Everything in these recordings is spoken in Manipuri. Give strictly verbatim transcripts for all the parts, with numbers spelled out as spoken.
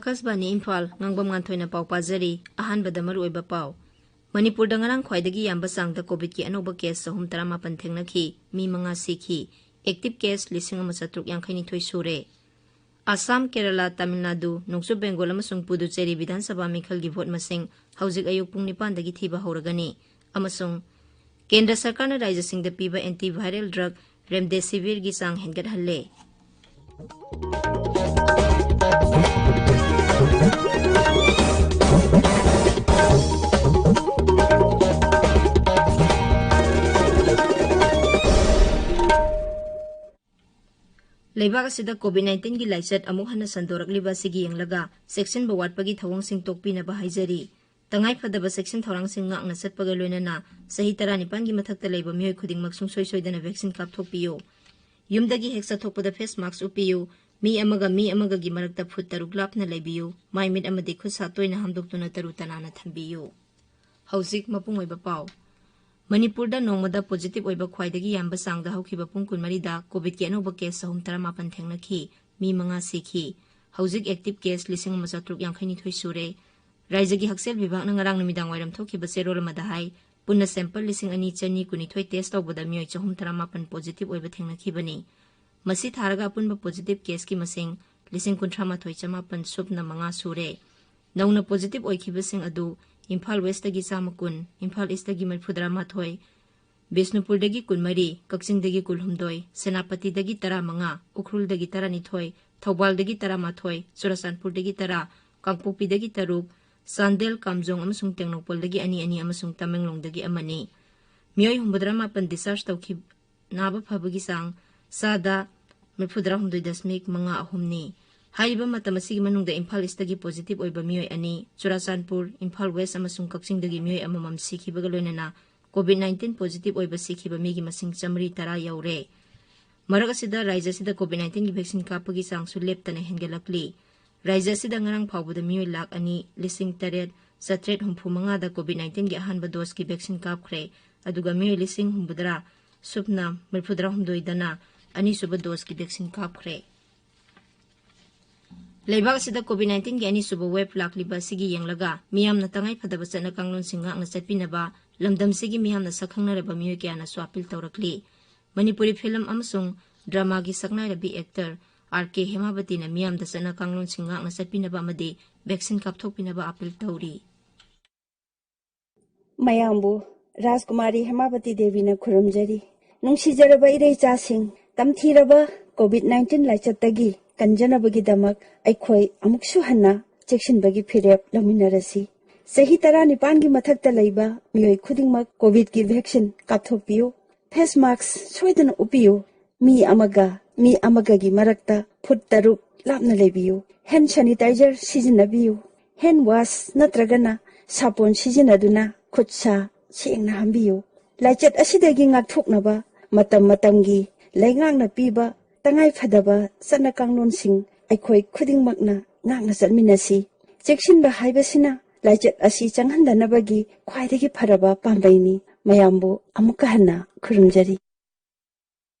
ꯑꯀꯥꯁꯕꯥꯅꯤ ꯏꯝꯐꯥꯜ, ꯉꯥꯡꯕꯝ ꯉꯥꯟꯊꯣꯏꯅ ꯄꯥꯎ ꯄꯥꯖꯔꯤ꯫ ꯑꯍꯥꯟꯕꯗ ꯃꯔꯨꯑꯣꯏꯕ ꯄꯥꯎ꯫ ꯃꯅꯤꯄꯨꯔꯗ ꯉꯔꯥꯡ ꯈ꯭ꯋꯥꯏꯗꯒꯤ ꯌꯥꯝꯕ ꯆꯥꯡꯗ ꯀꯣꯚꯤꯗꯀꯤ ꯑꯅꯧꯕ ꯀꯦꯁ ꯆꯍꯨꯝ ꯇꯔꯥꯃꯥꯄꯟ ꯊꯦꯡꯅꯈꯤ, ꯃꯤ ꯃꯉꯥ ꯁꯤꯈꯤ, ꯑꯦꯛꯇꯤꯚ ꯀꯦꯁ ꯂꯤꯁꯤꯡ ꯑꯃ ꯆꯥꯇ꯭ꯔꯨꯛ ꯌꯥꯡꯈꯩꯅꯤꯊꯣꯏ ꯁꯨꯔꯦ꯫ ꯑꯁꯥꯝ, ꯀꯦꯔꯂꯥ, ꯇꯥꯃꯤꯜ ꯅꯥꯗꯨ, ꯅꯣꯡꯆꯨꯞ ꯕꯦꯡꯒꯣꯜ ꯑꯃꯁꯨꯡ ꯄꯨꯗꯨꯆꯦꯔꯤ ꯕꯤꯙꯥꯟ ꯁꯚꯥ ꯃꯤꯈꯜꯒꯤ ꯚꯣꯠ ꯃꯁꯤꯡ ꯍꯧꯖꯤꯛ ꯑꯌꯨꯛ ꯄꯨꯡ ꯅꯤꯄꯥꯟꯗꯒꯤ ꯊꯤꯕ ꯍꯧꯔꯒꯅꯤ꯫ ꯑꯃꯁꯨꯡ ꯀꯦꯟꯗ꯭ꯔ ꯁꯔꯀꯥꯔꯅ ꯔꯥꯖ꯭ꯌꯁꯤꯡꯗ ꯄꯤꯕ ꯑꯦꯟꯇꯤ ꯚꯥꯏꯔꯦꯜ ꯗ꯭ꯔꯒ ꯔꯦꯝꯗꯦꯁꯤꯚꯤꯔꯒꯤ ꯆꯥꯡ ꯍꯦꯟꯒꯠꯍꯜꯂꯦ꯫ ꯂꯩꯕꯥꯛ ꯑꯁꯤꯗ ꯀꯣꯚꯤꯗ ꯅꯥꯏꯟꯇꯤꯟꯒꯤ ꯂꯥꯏꯆꯠ ꯑꯃꯨꯛ ꯍꯟꯅ ꯁꯟꯗꯣꯔꯛꯂꯤꯕ ꯑꯁꯤꯒꯤ ꯌꯦꯡꯂꯒ ꯆꯦꯛꯁꯤꯟꯕ ꯋꯥꯠꯄꯒꯤ ꯊꯧꯑꯣꯡꯁꯤꯡ ꯇꯣꯛꯄꯤꯅꯕ ꯍꯥꯏꯖꯔꯤ꯫ ꯇꯉꯥꯏꯐꯗꯕ ꯆꯦꯛꯁꯤꯟ ꯊꯧꯔꯥꯡꯁꯤꯡ ꯉꯥꯛꯅ ꯆꯠꯄꯒ ꯂꯣꯏꯅꯅ ꯆꯍꯤ ꯇꯔꯥꯅꯤꯄꯥꯟꯒꯤ ꯃꯊꯛꯇ ꯂꯩꯕ ꯃꯤꯑꯣꯏ ꯈꯨꯗꯤꯡꯃꯛ ꯁꯨꯡꯁꯣꯏ ꯁꯣꯏꯗꯅ ꯚꯦꯛꯁꯤꯟ ꯀꯥꯞꯊꯣꯛꯄꯤꯌꯨ꯫ ꯌꯨꯝꯗꯒꯤ ꯍꯦꯛ ꯆꯠꯊꯣꯛꯄꯗ ꯐꯦꯁ ꯃꯥꯛꯁ ꯎꯞꯄꯤꯌꯨ꯫ ꯃꯤ ꯑꯃꯒ ꯃꯤ ꯑꯃꯒꯒꯤ ꯃꯔꯛꯇ ꯐꯨꯠ ꯇꯔꯨꯛ ꯂꯥꯞꯅ ꯂꯩꯕꯤꯌꯨ꯫ ꯃꯥꯏ ꯃꯤꯠ ꯑꯃꯗꯤ ꯈꯨꯠ ꯁꯥ ꯇꯣꯏꯅ ꯍꯥꯝꯗꯣꯛꯇꯨꯅ ꯇꯔꯨ ꯇꯅꯥꯟꯅ ꯊꯝꯕꯤꯌꯨ꯫ ꯍꯧꯖꯤꯛ ꯃꯄꯨꯡ ꯑꯣꯏꯕ ꯄꯥꯎ꯫ ꯃꯅꯤꯄꯨꯔꯗ ꯅꯣꯡꯃꯗ ꯄꯣꯖꯤꯇꯤꯚ ꯑꯣꯏꯕ ꯈ꯭ꯋꯥꯏꯗꯒꯤ ꯌꯥꯝꯕ ꯆꯥꯡꯗ ꯍꯧꯈꯤꯕ ꯄꯨꯡ ꯀꯨꯟꯃꯔꯤꯗ ꯀꯣꯚꯤꯗꯀꯤ ꯑꯅꯧꯕ ꯀꯦꯁ ꯆꯍꯨꯝ ꯇꯔꯥꯃꯥꯄꯟ ꯊꯦꯡꯅꯈꯤ, ꯃꯤ ꯃꯉꯥ ꯁꯤꯈꯤ꯫ ꯍꯧꯖꯤꯛ ꯑꯦꯛꯇꯤꯚ ꯀꯦꯁ ꯂꯤꯁꯤꯡ ꯑꯃ ꯆꯥꯇ꯭ꯔꯨꯛ ꯌꯥꯡꯈꯩꯅꯤꯊꯣꯏ ꯁꯨꯔꯦ꯫ ꯔꯥꯖ꯭ꯌꯒꯤ ꯍꯛꯁꯦꯜ ꯕꯤꯚꯥꯒꯅ ꯉꯔꯥꯡ ꯅꯨꯃꯤꯗꯥꯡ ꯋꯥꯏꯔꯝ ꯊꯣꯛꯈꯤꯕ ꯆꯦꯔꯣꯜ ꯑꯃꯗ ꯍꯥꯏ, ꯄꯨꯟꯅ ꯁꯦꯝꯄꯜ ꯂꯤꯁꯤꯡ ꯑꯅꯤ ꯆꯅꯤ ꯀꯨꯟꯅꯤꯊꯣꯏ ꯇꯦꯁ ꯇꯧꯕꯗ ꯃꯤꯑꯣꯏ ꯆꯍꯨꯝ ꯇꯔꯥꯃꯥꯄꯟ ꯄꯣꯖꯤꯇꯤꯚ ꯑꯣꯏꯕ ꯊꯦꯡꯅꯈꯤꯕꯅꯤ꯫ ꯃꯁꯤ ꯊꯥꯔꯒ ꯑꯄꯨꯟꯕ ꯄꯣꯖꯤꯇꯤꯚ ꯀꯦꯁꯀꯤ ꯃꯁꯤꯡ ꯂꯤꯁꯤꯡ ꯀꯨꯟꯊ꯭ꯔꯥ ꯃꯥꯊꯣꯏ ꯆꯃꯥꯄꯟ ꯁꯨꯞꯅ ꯃꯉꯥ ꯁꯨꯔꯦ꯫ ꯅꯧꯅ ꯄꯣꯖꯤꯇꯤꯚ ꯑꯣꯏꯈꯤꯕꯁꯤꯡ ꯑꯗꯨ ꯏꯝꯐꯥꯜ ꯋꯦꯁꯇꯒꯤ ꯆꯥꯝꯃ ꯀꯨꯟ, ꯏꯝꯐꯥꯜ ꯏꯁꯇꯒꯤ ꯃꯔꯤꯐꯨꯇꯔꯥ ꯃꯥꯊꯣꯏ, ꯕꯤꯁꯅꯨꯄꯨꯔꯗꯒꯤ ꯀꯨꯟꯃꯔꯤ, ꯀꯛꯆꯤꯡꯗꯒꯤ ꯀꯨꯟꯍꯨꯝꯗꯣꯏ, ꯁꯦꯅꯥꯄꯇꯤꯗꯒꯤ ꯇꯔꯥꯃꯉꯥ, ꯎꯈ꯭ꯔꯨꯜꯗꯒꯤ ꯇꯔꯥꯅꯤꯊꯣꯏ, ꯊꯧꯕꯥꯜꯗꯒꯤ ꯇꯔꯥꯃꯥꯊꯣꯏ, ꯆꯨꯔꯥꯆꯥꯟꯄꯨꯔꯗꯒꯤ ꯇꯔꯥ, ꯀꯥꯡꯄꯣꯛꯄꯤꯗꯒꯤ ꯇꯔꯨꯛ, ꯆꯥꯟꯗꯦꯜ, ꯀꯥꯝꯖꯣꯡ ꯑꯃꯁꯨꯡ ꯇꯦꯡꯅꯧꯄꯜꯗꯒꯤ ꯑꯅꯤ ꯑꯅꯤ ꯑꯃꯁꯨꯡ ꯇꯃꯦꯡꯂꯣꯡꯗꯒꯤ ꯑꯃꯅꯤ꯫ ꯃꯤꯑꯣꯏ ꯍꯨꯝꯐꯨꯇꯔꯥ ꯃꯥꯄꯟ ꯗꯤꯁꯆꯥꯔꯖ ꯇꯧꯈꯤ-, ꯅꯥꯕ ꯐꯕꯒꯤ ꯆꯥꯡ ꯆꯥꯗ ꯃꯔꯤꯐꯨꯇꯔꯥ ꯍꯨꯝꯗꯣꯏ ꯗꯁꯃꯤꯛ ꯃꯉꯥ ꯑꯍꯨꯝꯅꯤ꯫ ꯍꯥꯏꯔꯤꯕ ꯃꯇꯝ ꯑꯁꯤꯒꯤ ꯃꯅꯨꯡꯗ ꯏꯝꯐꯥꯜ ꯏꯁꯇꯒꯤ ꯄꯣꯖꯤꯇꯤꯚ ꯑꯣꯏꯕ ꯃꯤꯑꯣꯏ ꯑꯅꯤ, ꯆꯨꯔꯥꯆꯥꯟꯄꯨꯔ, ꯏꯝꯐꯥꯜ ꯋꯦꯁ ꯑꯃꯁꯨꯡ ꯀꯛꯆꯤꯡꯗꯒꯤ ꯃꯤꯑꯣꯏ ꯑꯃꯃꯝ ꯁꯤꯈꯤꯕꯒ ꯂꯣꯏꯅꯅ ꯀꯣꯚꯤꯗ ꯅꯥꯏꯟꯇꯤꯟ ꯄꯣꯖꯤꯇꯤꯚ ꯑꯣꯏꯕ ꯁꯤꯈꯤꯕ ꯃꯤꯒꯤ ꯃꯁꯤꯡ ꯆꯥꯃꯔꯤ ꯇꯔꯥ ꯌꯧꯔꯦ꯫ ꯃꯔꯛ ꯑꯁꯤꯗ ꯔꯥꯖ꯭ꯌ ꯑꯁꯤꯗ ꯀꯣꯚꯤꯗ ꯅꯥꯏꯟꯇꯤꯟꯒꯤ ꯚꯦꯛꯁꯤꯟ ꯀꯥꯞꯄꯒꯤ ꯆꯥꯡꯁꯨ ꯂꯦꯞꯇꯅ ꯍꯦꯟꯒꯠꯂꯛꯂꯤ꯫ ꯔꯥꯖ꯭ꯌ ꯑꯁꯤꯗ ꯉꯔꯥꯡ ꯐꯥꯎꯕꯗ ꯃꯤꯑꯣꯏ ꯂꯥꯈ ꯑꯅꯤ ꯂꯤꯁꯤꯡ ꯇꯔꯦꯠ ꯆꯥꯇ꯭ꯔꯦꯠ ꯍꯨꯝꯐꯨ ꯃꯉꯥꯗ ꯀꯣꯚꯤꯗ ꯅꯥꯏꯟꯇꯤꯟꯒꯤ ꯑꯍꯥꯟꯕ ꯗꯣꯁꯀꯤ ꯚꯦꯛꯁꯤꯟ ꯀꯥꯞꯈ꯭ꯔꯦ, ꯑꯗꯨꯒ ꯃꯤꯑꯣꯏ ꯂꯤꯁꯤꯡ ꯍꯨꯝꯐꯨꯇꯔꯥ ꯁꯨꯞꯅ ꯃꯔꯤꯐꯨꯇꯔꯥ ꯍꯨꯝꯗꯣꯏꯗꯅ ꯑꯅꯤꯁꯨꯕ ꯗꯣꯁꯀꯤ ꯚꯦꯛꯁꯤꯟ ꯀꯥꯞꯈ꯭ꯔꯦ꯫ ꯂꯩꯕꯥꯛ ꯑꯁꯤꯗ COVID nineteenꯒꯤ ꯑꯅꯤꯁꯨꯕ wave ꯂꯥꯛꯂꯤꯕ ꯑꯁꯤꯒꯤ ꯌꯦꯡꯂꯒ ꯃꯤꯌꯥꯝꯅ ꯇꯉꯥꯏ ꯐꯗꯕ ꯆꯠꯅ ꯀꯥꯡꯂꯣꯟꯁꯤꯡ ꯉꯥꯛꯅ ꯆꯠꯄꯤꯅꯕ ꯂꯝꯗꯝꯁꯤꯒꯤ ꯃꯤꯌꯥꯝꯅ ꯁꯛꯈꯪꯅꯔꯕ ꯃꯤꯑꯣꯏ ꯀꯌꯥꯅꯁꯨ ꯑꯥꯄꯤꯜ ꯇꯧꯔꯛꯂꯤ꯫ ꯃꯅꯤꯄꯨꯔꯤ film ꯑꯃꯁꯨꯡ dramaꯒꯤ ꯁꯛꯅꯥꯏꯔꯕꯤ actor R K ꯍꯦꯃꯥꯕꯇꯤꯅ ꯃꯤꯌꯥꯝꯗ ꯆꯠꯅ ꯀꯥꯡꯂꯣꯟꯁꯤꯡ ꯉꯥꯛꯅ ꯆꯠꯄꯤꯅꯕ ꯑꯃꯗꯤ vaccine ꯀꯥꯞꯊꯣꯛꯄꯤꯅꯕ ꯑꯥꯄꯤꯜ ꯇꯧꯔꯤ꯫ ꯃꯌꯥꯝꯕꯨ ꯔꯥꯖꯀꯨꯃꯥꯔꯤ ꯍꯦꯃꯥꯕꯇꯤ ꯗꯦꯕꯤꯅ ꯈꯨꯔꯨꯝꯖꯔꯤ꯫ ꯅꯨꯡꯁꯤꯖꯔꯕ ꯏꯔꯩꯆꯥꯁꯤꯡ, ꯇꯝꯊꯤꯔꯕ COVID nineteen ꯂꯥꯏꯆꯠꯇꯒꯤ ꯀꯟꯖꯅꯕꯒꯤꯗꯃꯛ ꯑꯩꯈꯣꯏ ꯑꯃꯨꯛꯁꯨ ꯍꯟꯅ ꯆꯦꯛꯁꯤꯟꯕꯒꯤ ꯐꯤꯔꯦꯞ ꯂꯧꯃꯤꯟꯅꯔꯁꯤ꯫ ꯆꯍꯤ ꯇꯔꯥꯅꯤꯄꯥꯟꯒꯤ ꯃꯊꯛꯇ ꯂꯩꯕ ꯃꯤꯑꯣꯏ ꯈꯨꯗꯤꯡꯃꯛ COVIDꯀꯤ vaccine ꯀꯥꯞꯊꯣꯛꯄꯤꯌꯨ꯫ Face mask ꯁꯣꯏꯗꯅ ꯎꯞꯄꯤꯌꯨ꯫ ꯃꯤ ꯑꯃꯒ ꯃꯤ ꯑꯃꯒꯒꯤ ꯃꯔꯛꯇ ꯐꯨꯠ ꯇꯔꯨꯛ ꯂꯥꯞꯅ ꯂꯩꯕꯤꯌꯨ꯫ Hand sanitizer ꯁꯤꯖꯤꯟꯅꯕꯤꯌꯨ꯫ Hand wash ꯅꯠꯇ꯭ꯔꯒꯅ ꯁꯥꯄꯣꯟ ꯁꯤꯖꯤꯟꯅꯗꯨꯅ ꯈꯨꯠ ꯁꯥ ꯁꯦꯡꯅ ꯍꯥꯝꯕꯤꯌꯨ꯫ ꯂꯥꯏꯆꯠ ꯑꯁꯤꯗꯒꯤ ꯉꯥꯛꯊꯣꯛꯅꯕ ꯃꯇꯝ ꯃꯇꯝꯒꯤ ꯂꯩꯉꯥꯛꯅ ꯄꯤꯕ ꯇꯉꯥꯏ ꯐꯗꯕ ꯆꯠꯅ ꯀꯥꯡꯂꯣꯟꯁꯤꯡ ꯑꯩꯈꯣꯏ ꯈꯨꯗꯤꯡꯃꯛꯅ ꯉꯥꯛꯅ ꯆꯠꯃꯤꯟꯅꯁꯤ꯫ ꯆꯦꯛꯁꯤꯟꯕ ꯍꯥꯏꯕꯁꯤꯅ ꯂꯥꯏꯆꯠ ꯑꯁꯤ ꯆꯪꯍꯟꯗꯅꯕꯒꯤ ꯈ꯭ꯋꯥꯏꯗꯒꯤ ꯐꯔꯕ ꯄꯥꯝꯕꯩꯅꯤ꯫ ꯃꯌꯥꯝꯕꯨ ꯑꯃꯨꯛꯀ ꯍꯟꯅ ꯈꯨꯔꯨꯝꯖꯔꯤ꯫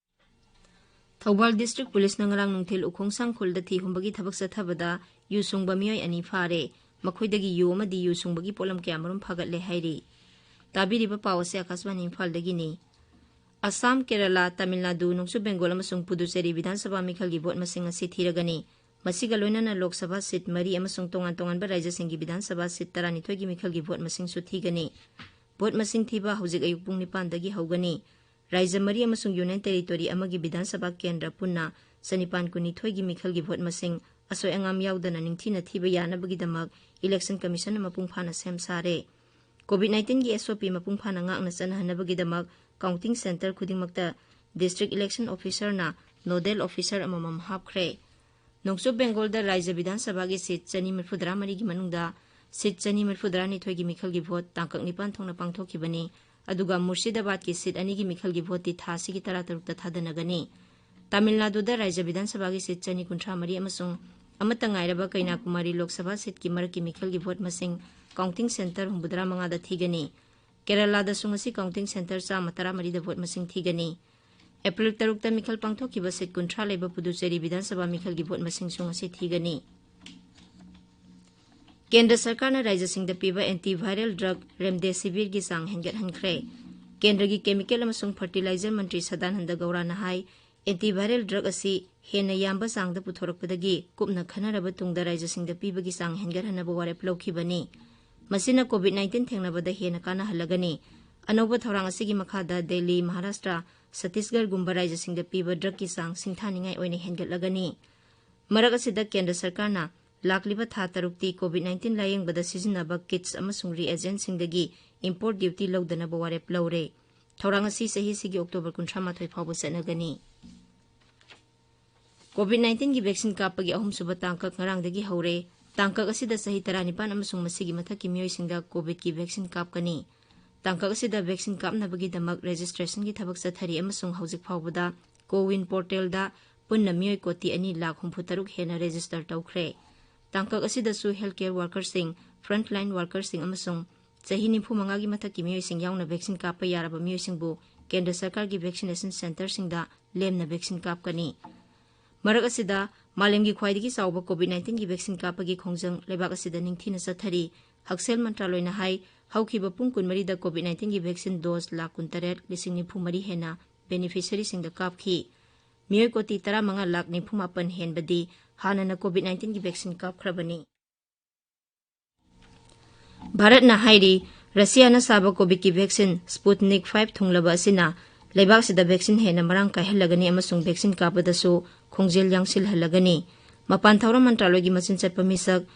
ꯊꯧꯕꯥꯜ District Policeꯅ ꯉꯔꯥꯡ ꯅꯨꯡꯊꯤꯜ ꯎꯈꯣꯡꯁꯥꯡ ꯈꯨꯜꯗ ꯊꯤ ꯍꯨꯝꯕꯒꯤ ꯊꯕꯛ ꯆꯠꯊꯕꯗ ꯌꯨ ꯁꯨꯡꯕ ꯃꯤꯑꯣꯏ ꯑꯅꯤ ꯐꯥꯔꯦ꯫ ꯃꯈꯣꯏꯗꯒꯤ ꯌꯨ ꯑꯃꯗꯤ ꯌꯨ ꯁꯨꯡꯕꯒꯤ ꯄꯣꯠꯂꯝ ꯀꯌꯥꯃꯔꯨꯝ ꯐꯥꯒꯠꯂꯦ ꯍꯥꯏꯔꯤ꯫ ꯇꯥꯕꯤꯔꯤꯕ ꯄꯥꯎ ꯑꯁꯤ ꯑꯀꯥꯁꯕꯥꯅꯤ ꯏꯝꯐꯥꯜꯗꯒꯤꯅꯤ꯫ ꯑꯁꯥꯝ, ꯀꯦꯔꯂꯥ, ꯇꯥꯃꯤꯜ ꯅꯥꯗꯨ, ꯅꯣꯡꯆꯨꯞ ꯕꯦꯡꯒꯣꯜ ꯑꯃꯁꯨꯡ ꯄꯨꯗꯨꯆꯦꯔꯤ ꯕꯤꯙꯥꯟ ꯁꯚꯥ ꯃꯤꯈꯜꯒꯤ ꯚꯣꯠ ꯃꯁꯤꯡ ꯉꯁꯤ ꯊꯤꯔꯒꯅꯤ꯫ ꯃꯁꯤꯒ ꯂꯣꯏꯅꯅ ꯂꯣꯛ ꯁꯚꯥ ꯁꯤꯠ ꯃꯔꯤ ꯑꯃꯁꯨꯡ ꯇꯣꯉꯥꯟ ꯇꯣꯉꯥꯟꯕ ꯔꯥꯖ꯭ꯌꯁꯤꯡꯒꯤ ꯕꯤꯙꯥꯟ ꯁꯚꯥ ꯁꯤꯠ ꯇꯔꯥꯅꯤꯊꯣꯏꯒꯤ ꯃꯤꯈꯜꯒꯤ ꯚꯣꯠ ꯃꯁꯤꯡꯁꯨ ꯊꯤꯒꯅꯤ꯫ ꯚꯣꯠ ꯃꯁꯤꯡ ꯊꯤꯕ ꯍꯧꯖꯤꯛ ꯑꯌꯨꯛ ꯄꯨꯡ ꯅꯤꯄꯥꯟꯗꯒꯤ ꯍꯧꯒꯅꯤ꯫ ꯔꯥꯖ꯭ꯌ ꯃꯔꯤ ꯑꯃꯁꯨꯡ Union Territory ꯑꯃꯒꯤ ꯕꯤꯙꯥꯟ ꯁꯚꯥ ꯀꯦꯟꯗ꯭ꯔ ꯄꯨꯟꯅ ꯆꯅꯤꯄꯥꯟ ꯀꯨꯟꯅꯤꯊꯣꯏꯒꯤ ꯃꯤꯈꯜꯒꯤ ꯚꯣꯠ ꯃꯁꯤꯡ ꯑꯁꯣꯏ ꯑꯉꯥꯝ ꯌꯥꯎꯗꯅ ꯅꯤꯡꯊꯤꯅ ꯊꯤꯕ ꯌꯥꯅꯕꯒꯤꯗꯃꯛ Election Commissionꯅ ꯃꯄꯨꯡ ꯐꯥꯅ ꯁꯦꯝ ꯁꯥꯔꯦ꯫ COVID nineteenꯒꯤ SOP ꯃꯄꯨꯡ ꯐꯥꯅ ꯉꯥꯛꯅ ꯆꯠꯅꯍꯟꯅꯕꯒꯤꯗꯃꯛ counting centre ꯈꯨꯗꯤꯡꯃꯛꯇ District Election Officerꯅ Nodal Officer ꯑꯃꯃꯝ ꯍꯥꯞꯈ꯭ꯔꯦ꯫ ꯅꯣꯡꯆꯨꯞ ꯕꯦꯡꯒꯣꯜꯗ ꯔꯥꯖ꯭ꯌ ꯕꯤꯙꯥꯟ ꯁꯚꯥꯒꯤ ꯁꯤꯠ ꯆꯅꯤ ꯃꯔꯤꯐꯨꯇꯔꯥ ꯃꯔꯤꯒꯤ ꯃꯅꯨꯡꯗ ꯁꯤꯠ ꯆꯅꯤ ꯃꯔꯤꯐꯨꯇꯔꯥꯅꯤꯊꯣꯏꯒꯤ ꯃꯤꯈꯜꯒꯤ ꯚꯣꯠ ꯇꯥꯡꯀꯛ ꯅꯤꯄꯥꯟ ꯊꯣꯛꯅ ꯄꯥꯡꯊꯣꯛꯈꯤꯕꯅꯤ꯫ ꯑꯗꯨꯒ ꯃꯨꯔꯁꯤꯗꯥꯕꯥꯗꯀꯤ ꯁꯤꯠ ꯑꯅꯤꯒꯤ ꯃꯤꯈꯜꯒꯤ ꯚꯣꯠꯇꯤ ꯊꯥ ꯑꯁꯤꯒꯤ ꯇꯔꯥꯇꯔꯨꯛꯇ ꯊꯥꯗꯅꯒꯅꯤ꯫ ꯇꯥꯃꯤꯜ ꯅꯥꯗꯨꯗ ꯔꯥꯖ꯭ꯌ ꯕꯤꯙꯥꯟ ꯁꯚꯥꯒꯤ ꯁꯤꯠ ꯆꯅꯤ ꯀꯨꯟꯊ꯭ꯔꯥ ꯃꯔꯤ ꯑꯃꯁꯨꯡ ꯑꯃꯠꯇ ꯉꯥꯏꯔꯕ ꯀꯩꯅꯥꯀꯨꯃꯥꯔꯤ ꯂꯣꯛ ꯁꯚꯥ ꯁꯤꯠꯀꯤ ꯃꯔꯛꯀꯤ ꯃꯤꯈꯜꯒꯤ ꯚꯣꯠ ꯃꯁꯤꯡ counting centre ꯍꯨꯝꯐꯨꯇꯔꯥ ꯃꯉꯥꯗ ꯊꯤꯒꯅꯤ꯫ ꯀꯦꯔꯂꯥꯗꯁꯨ ꯉꯁꯤ counting centre ꯆꯥꯝꯃ ꯇꯔꯥꯃꯔꯤꯗ ꯚꯣꯠ ꯃꯁꯤꯡ ꯊꯤꯒꯅꯤ꯫ ꯑꯦꯄ꯭ꯔꯤꯜ ꯇꯔꯨꯛꯇ ꯃꯤꯈꯜ ꯄꯥꯡꯊꯣꯛꯈꯤꯕ ꯁꯤꯠ ꯀꯨꯟꯊ꯭ꯔꯥ ꯂꯩꯕ ꯄꯨꯗꯨꯆꯦꯔꯤ ꯕꯤꯙꯥꯟ ꯁꯚꯥ ꯃꯤꯈꯜꯒꯤ ꯚꯣꯠ ꯃꯁꯤꯡꯁꯨ ꯉꯁꯤ ꯊꯤꯒꯅꯤ꯫ ꯀꯦꯟꯗ꯭ꯔ ꯁꯔꯀꯥꯔꯅ ꯔꯥꯖ꯭ꯌꯁꯤꯡꯗ ꯄꯤꯕ antiviral drug remdesivirꯒꯤ ꯆꯥꯡ ꯍꯦꯟꯒꯠꯍꯟꯈ꯭ꯔꯦ꯫ ꯀꯦꯟꯗ꯭ꯔꯒꯤ chemical ꯑꯃꯁꯨꯡ fertilizer ꯃꯟꯇ꯭ꯔꯤ ꯁꯗꯥꯅꯟꯗ ꯒꯧꯔꯥꯅ ꯍꯥꯏ, antiviral drug ꯑꯁꯤ ꯍꯦꯟꯅ ꯌꯥꯝꯕ ꯆꯥꯡꯗ ꯄꯨꯊꯣꯔꯛꯄꯗꯒꯤ ꯀꯨꯞꯅ ꯈꯟꯅꯔꯕ ꯇꯨꯡꯗ ꯔꯥꯖ꯭ꯌꯁꯤꯡꯗ ꯄꯤꯕꯒꯤ ꯆꯥꯡ ꯍꯦꯟꯒꯠꯍꯟꯅꯕ ꯋꯥꯔꯦꯞ ꯂꯧꯈꯤꯕꯅꯤ꯫ ꯃꯁꯤꯅ COVID nineteen ꯊꯦꯡꯅꯕꯗ ꯍꯦꯟꯅ ꯀꯥꯟꯅꯍꯜꯂꯒꯅꯤ꯫ ꯑꯅꯧꯕ ꯊꯧꯔꯥꯡ ꯑꯁꯤꯒꯤ ꯃꯈꯥꯗ ꯗꯦꯜꯂꯤ, ꯃꯍꯥꯔꯥꯁꯇ꯭ꯔ, ꯁꯠꯇꯤꯁꯒꯔꯒꯨꯝꯕ ꯔꯥꯖ꯭ꯌꯁꯤꯡꯗ ꯄꯤꯕ drugꯀꯤ ꯆꯥꯡ ꯁꯤꯡꯊꯥꯅꯤꯡꯉꯥꯏ ꯑꯣꯏꯅ ꯍꯦꯟꯒꯠꯂꯒꯅꯤ꯫ ꯃꯔꯛ ꯑꯁꯤꯗ ꯀꯦꯟꯗ꯭ꯔ ꯁꯔꯀꯥꯔꯅ ꯂꯥꯛꯂꯤꯕ ꯊꯥ ꯇꯔꯨꯛꯇꯤ COVID nineteen ꯂꯥꯌꯦꯡꯕꯗ ꯁꯤꯖꯤꯟꯅꯕ kits ꯑꯃꯁꯨꯡ reagentꯁꯤꯡꯗꯒꯤ import duty ꯂꯧꯗꯅꯕ ꯋꯥꯔꯦꯞ ꯂꯧꯔꯦ꯫ ꯊꯧꯔꯥꯡ ꯑꯁꯤ ꯆꯍꯤꯁꯤꯒꯤ October ꯀꯨꯟꯊ꯭ꯔꯥ ꯃꯥꯊꯣꯏ ꯐꯥꯎꯕ ꯆꯠꯅꯒꯅꯤ꯫ COVID nineteenꯒꯤ vaccine ꯀꯥꯞꯄꯒꯤ ꯑꯍꯨꯝꯁꯨꯕ ꯇꯥꯡꯀꯛ ꯉꯔꯥꯡꯗꯒꯤ ꯍꯧꯔꯦ꯫ ꯇꯥꯡꯀꯛ ꯑꯁꯤꯗ ꯆꯍꯤ ꯇꯔꯥꯅꯤꯄꯥꯟ ꯑꯃꯁꯨꯡ ꯃꯁꯤꯒꯤ ꯃꯊꯛꯀꯤ ꯃꯤꯑꯣꯏꯁꯤꯡꯗ COVIDꯀꯤ vaccine ꯀꯥꯞꯀꯅꯤ꯫ ꯇꯥꯡꯀꯛ ꯑꯁꯤꯗ vaccine ꯀꯥꯞꯅꯕꯒꯤꯗꯃꯛ registrationꯒꯤ ꯊꯕꯛ ꯆꯠꯊꯔꯤ ꯑꯃꯁꯨꯡ ꯍꯧꯖꯤꯛ ꯐꯥꯎꯕꯗ CoWIN portalꯗ ꯄꯨꯟꯅ ꯃꯤꯑꯣꯏ ꯀꯣꯇꯤ ꯑꯅꯤ ꯂꯥꯈ ꯍꯨꯝꯐꯨ ꯇꯔꯨꯛ ꯍꯦꯟꯅ register ꯇꯧꯈ꯭ꯔꯦ꯫ ꯇꯥꯡꯀꯛ ꯑꯁꯤꯗꯁꯨ healthcare workerꯁꯤꯡ, frontline workerꯁꯤꯡ ꯑꯃꯁꯨꯡ ꯆꯍꯤ ꯅꯤꯐꯨ ꯃꯉꯥꯒꯤ ꯃꯊꯛꯀꯤ ꯃꯤꯑꯣꯏꯁꯤꯡ ꯌꯥꯎꯅ vaccine ꯀꯥꯞꯄ ꯌꯥꯔꯕ ꯃꯤꯑꯣꯏꯁꯤꯡꯕꯨ ꯀꯦꯟꯗ꯭ꯔ ꯁꯔꯀꯥꯔꯒꯤ vaccination centreꯁꯤꯡꯗ ꯂꯦꯝꯅ vaccine ꯀꯥꯞꯀꯅꯤ꯫ ꯃꯔꯛ ꯑꯁꯤꯗ, ꯃꯥꯂꯦꯝꯒꯤ ꯈ꯭ꯋꯥꯏꯗꯒꯤ ꯆꯥꯎꯕ COVID nineteenꯒꯤ vaccine ꯀꯥꯞꯄꯒꯤ ꯈꯣꯡꯖꯪ ꯂꯩꯕꯥꯛ ꯑꯁꯤꯗ ꯅꯤꯡꯊꯤꯅ ꯆꯠꯊꯔꯤ꯫ ꯍꯛꯁꯦꯜ ꯃꯟꯇ꯭ꯔꯥꯂꯣꯏꯅ ꯍꯥꯏ, ꯍꯧꯈꯤꯕ ꯄꯨꯡ ꯀꯨꯟꯃꯔꯤꯗ COVID nineteenꯒꯤ vaccine dose ꯂꯥꯈ ꯀꯨꯟꯇꯔꯦꯠ ꯂꯤꯁꯤꯡ ꯅꯤꯐꯨ ꯃꯔꯤ ꯍꯦꯟꯅ beneficiaryꯁꯤꯡꯗ ꯀꯥꯞꯈꯤ꯫ ꯃꯤꯑꯣꯏ ꯀꯣꯇꯤ ꯇꯔꯥꯃꯉꯥ ꯂꯥꯈ ꯅꯤꯐꯨ ꯃꯥꯄꯟ ꯍꯦꯟꯕꯗꯤ ꯍꯥꯟꯅꯅ COVID nineteenꯒꯤ vaccine ꯀꯥꯞꯈ꯭ꯔꯕꯅꯤ꯫ ꯚꯥꯔꯠꯅ ꯍꯥꯏꯔꯤ, ꯔꯁꯤꯌꯥꯅ ꯁꯥꯕ COVIDꯀꯤ vaccine Sputnik five ꯊꯨꯡꯂꯕ ꯑꯁꯤꯅ ꯂꯩꯕꯥꯛꯁꯤꯗ vaccine ꯍꯦꯟꯅ ꯃꯔꯥꯡ ꯀꯥꯏꯍꯜꯂꯒꯅꯤ ꯑꯃꯁꯨꯡ vaccine ꯀꯥꯞꯄꯗꯁꯨ ꯈꯣꯡꯖꯦꯜ ꯌꯥꯡꯁꯤꯜꯍꯜꯂꯒꯅꯤ꯫ ꯃꯄꯥꯟ ꯊꯧꯔꯝ ꯃꯟꯇ꯭ꯔꯥꯂꯣꯏꯒꯤ ꯃꯆꯤꯟ ꯆꯠꯄ ꯃꯤꯁꯛ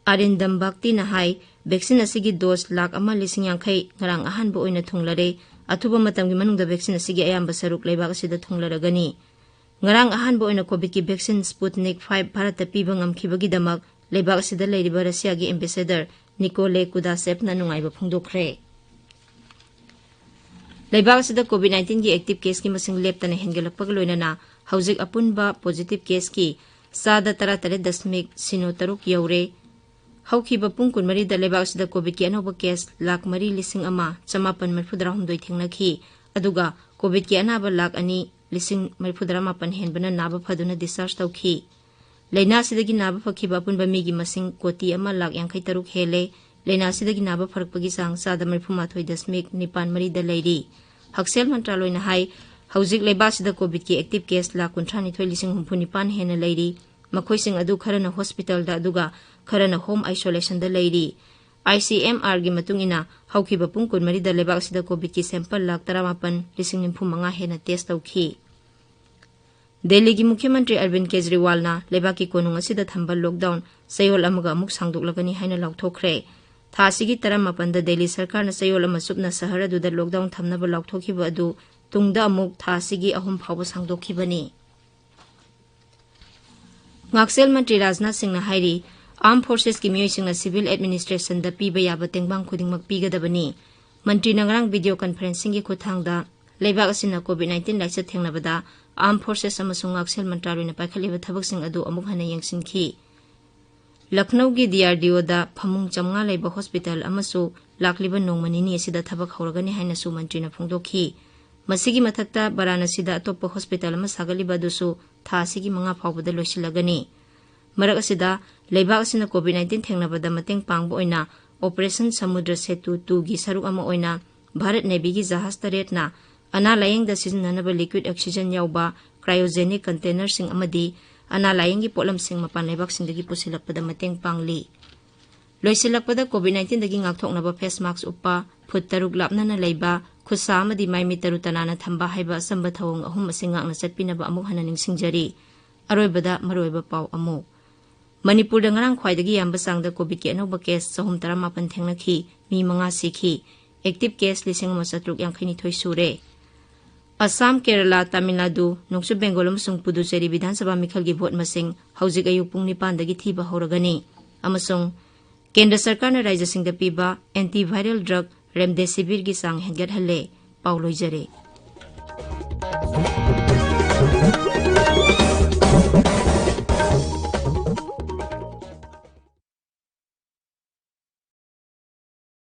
ꯑꯥꯔꯤꯟꯗꯝ ꯕꯥꯒꯇꯤꯅ ꯍꯥꯏ, vaccine ꯑꯁꯤꯒꯤ dose ꯂꯥꯈ ꯑꯃ ꯂꯤꯁꯤꯡ ꯌꯥꯡꯈꯩ ꯉꯔꯥꯡ ꯑꯍꯥꯟꯕ ꯑꯣꯏꯅ ꯊꯨꯡꯂꯔꯦ꯫ ꯑꯊꯨꯕ ꯃꯇꯝꯒꯤ ꯃꯅꯨꯡꯗ vaccine ꯑꯁꯤꯒꯤ ꯑꯌꯥꯝꯕ ꯁꯔꯨꯛ ꯂꯩꯕꯥꯛ ꯑꯁꯤꯗ ꯊꯨꯡꯂꯔꯒꯅꯤ꯫ ꯉꯔꯥꯡ ꯑꯍꯥꯟꯕ ꯑꯣꯏꯅ COVIDꯀꯤ vaccine Sputnik five ꯚꯥꯔꯠꯇ ꯄꯤꯕ ꯉꯝꯈꯤꯕꯒꯤꯗꯃꯛ ꯂꯩꯕꯥꯛ ꯑꯁꯤꯗ ꯂꯩꯔꯤꯕ ꯔꯁꯤꯌꯥꯒꯤ ambassador ꯅꯤꯀꯣꯂꯦ ꯀꯨꯗꯥꯁꯦꯞꯅ ꯅꯨꯡꯉꯥꯏꯕ ꯐꯣꯡꯗꯣꯛꯈ꯭ꯔꯦ꯫ ꯂꯩꯕꯥꯛ ꯑꯁꯤꯗ COVID nineteenꯒꯤ active caseꯀꯤ ꯃꯁꯤꯡ ꯂꯦꯞꯇꯅ ꯍꯦꯟꯒꯠꯂꯛꯄꯒ ꯂꯣꯏꯅꯅ ꯍꯧꯖꯤꯛ ꯑꯄꯨꯟꯕ positive caseꯀꯤ ꯆꯥꯗ ꯇꯔꯥꯇꯔꯦꯠ ꯗꯁꯃꯤꯛ ꯁꯤꯅꯣ ꯇꯔꯨꯛ ꯌꯧꯔꯦ꯫ ꯍꯧꯈꯤꯕ ꯄꯨꯡ ꯀꯨꯟꯃꯔꯤꯗ ꯂꯩꯕꯥꯛ ꯑꯁꯤꯗ COVIDꯀꯤ ꯑꯅꯧꯕ case ꯂꯥꯈ ꯃꯔꯤ ꯂꯤꯁꯤꯡ ꯑꯃ ꯆꯃꯥꯄꯟ ꯃꯔꯤꯐꯨꯇꯔꯥꯍꯨꯝꯗꯣꯏ ꯊꯦꯡꯅꯈꯤ, ꯑꯗꯨꯒ COVIDꯀꯤ ꯑꯅꯥꯕ ꯂꯥꯈ ꯑꯅꯤ ꯂꯤꯁꯤꯡ ꯃꯔꯤꯐꯨꯇꯔꯥꯃꯥꯄꯟ ꯍꯦꯟꯕꯅ ꯅꯥꯕ ꯐꯗꯨꯅ discharge ꯇꯧꯈꯤ꯫ ꯂꯥꯏꯅꯥꯁꯤꯗꯒꯤ ꯅꯥꯕ ꯐꯈꯤꯕ ꯑꯄꯨꯟꯕ ꯃꯤꯒꯤ ꯃꯁꯤꯡ ꯀꯣꯇꯤ ꯑꯃ ꯂꯥꯛ ꯌꯥꯡꯈꯩ ꯇꯔꯨꯛ ꯍꯦꯜꯂꯦ꯫ ꯂꯥꯏꯅꯥꯁꯤꯗꯒꯤ ꯅꯥꯕ ꯐꯔꯛꯄꯒꯤ ꯆꯥꯡ ꯆꯥꯗ ꯃꯔꯤꯐꯨ ꯃꯥꯊꯣꯏ ꯗꯁꯃꯤꯛ ꯅꯤꯄꯥꯟ ꯃꯔꯤꯗ ꯂꯩꯔꯤ꯫ ꯍꯛꯁꯦꯜ ꯃꯟꯇ꯭ꯔꯥꯂꯣꯏꯅ ꯍꯥꯏ, ꯍꯧꯖꯤꯛ ꯂꯩꯕꯥꯛꯁꯤꯗ ꯀꯣꯚꯤꯗꯀꯤ ꯑꯦꯛꯇꯤꯚ ꯀꯦꯁ ꯂꯥꯛ ꯀꯨꯟꯊ꯭ꯔꯥ ꯅꯤꯊꯣꯏ ꯂꯤꯁꯤꯡ ꯍꯨꯝꯐꯨ ꯅꯤꯄꯥꯟ ꯍꯦꯟꯅ ꯂꯩꯔꯤ꯫ ꯃꯈꯣꯏꯁꯤꯡ ꯑꯗꯨ ꯈꯔꯅ ꯍꯣꯁꯄꯤꯇꯥꯜꯗ ꯑꯗꯨꯒ ꯈꯔꯅ ꯍꯣꯝ ꯑꯥꯏꯁꯣꯂꯦꯁꯟꯗ ꯂꯩꯔꯤ꯫ ꯑꯥꯏ ꯁꯤ ꯑꯦꯝ ꯑꯥꯔꯒꯤ ꯃꯇꯨꯡ ꯏꯟꯅ ꯍꯧꯈꯤꯕ ꯄꯨꯡ ꯀꯨꯟꯃꯔꯤꯗ ꯂꯩꯕꯥꯛ ꯑꯁꯤꯗ ꯀꯣꯚꯤꯗꯀꯤ ꯁꯦꯝꯄꯜ ꯂꯥꯛ ꯇꯔꯥꯃꯥꯄꯟ ꯂꯤꯁꯤꯡ ꯅꯤꯐꯨ ꯃꯉꯥ ꯍꯦꯟꯅ ꯇꯦꯁ ꯇꯧꯈꯤ꯫ ꯗꯦꯜꯂꯤꯒꯤ ꯃꯨꯈ꯭ꯌ ꯃꯟꯇ꯭ꯔꯤ ꯑꯔꯕꯤꯟ ꯀꯦꯖꯔꯤꯋꯥꯜꯅ ꯂꯩꯕꯥꯛꯀꯤ ꯀꯣꯅꯨꯡ ꯑꯁꯤꯗ ꯊꯝꯕ ꯂꯣꯛꯗꯥꯎꯟ ꯆꯌꯣꯜ ꯑꯃꯒ ꯑꯃꯨꯛ ꯁꯥꯡꯗꯣꯛꯂꯒꯅꯤ ꯍꯥꯏꯅ ꯂꯥꯎꯊꯣꯛꯈ꯭ꯔꯦ꯫ ꯊꯥ ꯑꯁꯤꯒꯤ ꯇꯔꯥꯃꯥꯄꯟꯗ ꯗꯦꯜꯂꯤ ꯁꯔꯀꯥꯔꯅ ꯆꯌꯣꯜ ꯑꯃ ꯆꯨꯞꯅ ꯁꯍꯔ ꯑꯗꯨꯗ ꯂꯣꯛꯗꯥꯎꯟ ꯊꯝꯅꯕ ꯂꯥꯎꯊꯣꯛꯈꯤꯕ ꯑꯗꯨ ꯇꯨꯡꯗ ꯑꯃꯨꯛ ꯊꯥ ꯑꯁꯤꯒꯤ ꯑꯍꯨꯝ ꯐꯥꯎꯕ ꯁꯥꯡꯗꯣꯛꯈꯤꯕꯅꯤ꯫ ꯉꯥꯛꯁꯦꯜ ꯃꯟꯇ꯭ꯔꯤ ꯔꯥꯖꯅꯥꯊ ꯁꯤꯡꯅ ꯍꯥꯏꯔꯤ, ꯑꯥꯔꯝ ꯐꯣꯔꯁꯦꯁꯀꯤ ꯃꯤꯑꯣꯏꯁꯤꯡꯅ ꯁꯤꯚꯤꯜ ꯑꯦꯗꯃꯤꯅꯤꯁꯇ꯭ꯔꯦꯁꯟꯗ ꯄꯤꯕ ꯌꯥꯕ ꯇꯦꯡꯕꯥꯡ ꯈꯨꯗꯤꯡꯃꯛ ꯄꯤꯒꯗꯕꯅꯤ꯫ ꯃꯟꯇ꯭ꯔꯤꯅ ꯉꯔꯥꯡ ꯚꯤꯗꯤꯑꯣ ꯀꯟꯐꯔꯦꯟꯁꯤꯡꯒꯤ ꯈꯨꯠꯊꯥꯡꯗ ꯂꯩꯕꯥꯛ ꯑꯁꯤꯅ ꯀꯣꯚꯤꯗ ꯅꯥꯏꯟꯇꯤꯟ ꯂꯥꯏꯆꯠ ꯊꯦꯡꯅꯕꯗ ꯑꯥꯔꯝ ꯐꯣꯔꯁꯦꯁ ꯑꯃꯁꯨꯡ ꯉꯥꯛꯁꯦꯜ ꯃꯟꯇ꯭ꯔꯥꯂꯣꯏꯅ ꯄꯥꯏꯈꯠꯂꯤꯕ ꯊꯕꯛꯁꯤꯡ ꯑꯗꯨ ꯑꯃꯨꯛ ꯍꯟꯅ ꯌꯦꯡꯁꯤꯟꯈꯤ꯫ ꯂꯈꯅꯧꯒꯤ ꯗꯤ ꯑꯥꯔ ꯗꯤ ꯑꯣꯗ ꯐꯃꯨꯡ ꯆꯥꯝꯃꯉꯥ ꯂꯩꯕ ꯍꯣꯁꯄꯤꯇꯥꯜ ꯑꯃꯁꯨ ꯂꯥꯛꯂꯤꯕ ꯅꯣꯡꯃ ꯅꯤꯅꯤ ꯑꯁꯤꯗ ꯊꯕꯛ ꯍꯧꯔꯒꯅꯤ ꯍꯥꯏꯅꯁꯨ ꯃꯟꯇ꯭ꯔꯤꯅ ꯐꯣꯡꯗꯣꯛꯈꯤ꯫ ꯃꯁꯤꯒꯤ ꯃꯊꯛꯇ ꯕꯔꯥꯅꯁꯤꯗ ꯑꯇꯣꯞꯄ ꯍꯣꯁꯄꯤꯇꯥꯜ ꯑꯃ ꯁꯥꯒꯠꯂꯤꯕ ꯑꯗꯨꯁꯨ ꯊꯥ ꯑꯁꯤꯒꯤ ꯃꯉꯥ ꯐꯥꯎꯕꯗ ꯂꯣꯏꯁꯤꯜꯂꯒꯅꯤ꯫ ꯃꯔꯛ ꯑꯁꯤꯗ, ꯂꯩꯕꯥꯛ ꯑꯁꯤꯅ ꯀꯣꯚꯤꯗ ꯅꯥꯏꯟꯇꯤꯟ ꯊꯦꯡꯅꯕꯗ ꯃꯇꯦꯡ ꯄꯥꯡꯕ ꯑꯣꯏꯅ ꯑꯣꯄꯔꯦꯁꯟ ꯁꯃꯨꯗ꯭ꯔ ꯁꯦꯇꯨ ꯇꯨꯒꯤ ꯁꯔꯨꯛ ꯑꯃ ꯑꯣꯏꯅ ꯚꯥꯔꯠ ꯅꯦꯚꯤꯒꯤ ꯖꯍꯥꯖ ꯇꯔꯦꯠꯅ ꯑꯅꯥ ꯂꯥꯌꯦꯡꯗ ꯁꯤꯖꯤꯟꯅꯅꯕ ꯂꯤꯀ꯭ꯋꯤꯗ ꯑꯣꯛꯁꯤꯖꯟ ꯌꯥꯎꯕ ꯀ꯭ꯔꯥꯏꯑꯣꯖꯦꯅꯤꯛ ꯀꯟꯇꯦꯅꯔꯁꯤꯡ ꯑꯃꯗꯤ ꯑꯅꯥ ꯂꯥꯌꯦꯡꯒꯤ ꯄꯣꯠꯂꯝꯁꯤꯡ ꯃꯄꯥꯟ ꯂꯩꯕꯥꯛꯁꯤꯡꯗꯒꯤ ꯄꯨꯁꯤꯜꯂꯛꯄꯗ ꯃꯇꯦꯡ ꯄꯥꯡꯂꯤ꯫ ꯂꯣꯏꯁꯤꯜꯂꯛꯄꯗ, ꯀꯣꯚꯤꯗ ꯅꯥꯏꯟꯇꯤꯟꯗꯒꯤ ꯉꯥꯛꯊꯣꯛꯅꯕ ꯐꯦꯁ ꯃꯥꯛꯁ ꯎꯞꯄ, ꯐꯨꯠ ꯇꯔꯨꯛ ꯂꯥꯞꯅꯅ ꯂꯩꯕ, ꯈꯨꯠꯁꯥ ꯑꯃꯗꯤ ꯃꯥꯏ ꯃꯤꯠ ꯇꯔꯨ ꯇꯅꯥꯟꯅ ꯊꯝꯕ ꯍꯥꯏꯕ ꯑꯆꯝꯕ ꯊꯧꯑꯣꯡ ꯑꯍꯨꯝ ꯑꯁꯤ ꯉꯥꯛꯅ ꯆꯠꯄꯤꯅꯕ ꯑꯃꯨꯛ ꯍꯟꯅ ꯅꯤꯡꯁꯤꯡꯖꯔꯤ꯫ ꯑꯔꯣꯏꯕꯗ ꯃꯔꯨꯑꯣꯏꯕ ꯄꯥꯎ ꯑꯃꯨꯛ꯫ ꯃꯅꯤꯄꯨꯔꯗ ꯉꯔꯥꯡ ꯈ꯭ꯋꯥꯏꯗꯒꯤ ꯌꯥꯝꯕ ꯆꯥꯡꯗ ꯀꯣꯚꯤꯗꯀꯤ ꯑꯅꯧꯕ ꯀꯦꯁ ꯆꯍꯨꯝ ꯇꯔꯥꯃꯥꯄꯟ ꯊꯦꯡꯅꯈꯤ, ꯃꯤ ꯃꯉꯥ ꯁꯤꯈꯤ꯫ ꯑꯦꯛꯇꯤꯚ ꯀꯦꯁ ꯂꯤꯁꯤꯡ ꯑꯃ ꯆꯥꯇ꯭ꯔꯨꯛ ꯌꯥꯡꯈꯩ ꯅꯤꯊꯣꯏ ꯁꯨꯔꯦ꯫ ꯑꯁꯥꯝ, ꯀꯦꯔꯂꯥ, ꯇꯥꯃꯤꯜ ꯅꯥꯗꯨ, ꯅꯣꯡꯆꯨꯞ ꯕꯦꯡꯒꯣꯜ ꯑꯃꯁꯨꯡ ꯄꯨꯗꯨꯆꯦꯔꯤ ꯕꯤꯙꯥꯟ ꯁꯚꯥ ꯃꯤꯈꯜꯒꯤ ꯚꯣꯠ ꯃꯁꯤꯡ ꯍꯧꯖꯤꯛ ꯑꯌꯨꯛ ꯄꯨꯡ ꯅꯤꯄꯥꯟꯗꯒꯤ ꯊꯤꯕ ꯍꯧꯔꯒꯅꯤ꯫ ꯑꯃꯁꯨꯡ ꯀꯦꯟꯗ꯭ꯔ ꯁꯔꯀꯥꯔꯅ ꯔꯥꯖ꯭ꯌꯁꯤꯡꯗ ꯄꯤꯕ ꯑꯦꯟꯇꯤ ꯚꯥꯏꯔꯦꯜ ꯗ꯭ꯔꯒ ꯔꯦꯝꯗꯦꯁꯤꯚꯤꯔꯒꯤ ꯆꯥꯡ ꯍꯦꯟꯒꯠꯍꯜꯂꯦ꯫ ꯄꯥꯎ ꯂꯣꯏꯖꯔꯦ꯫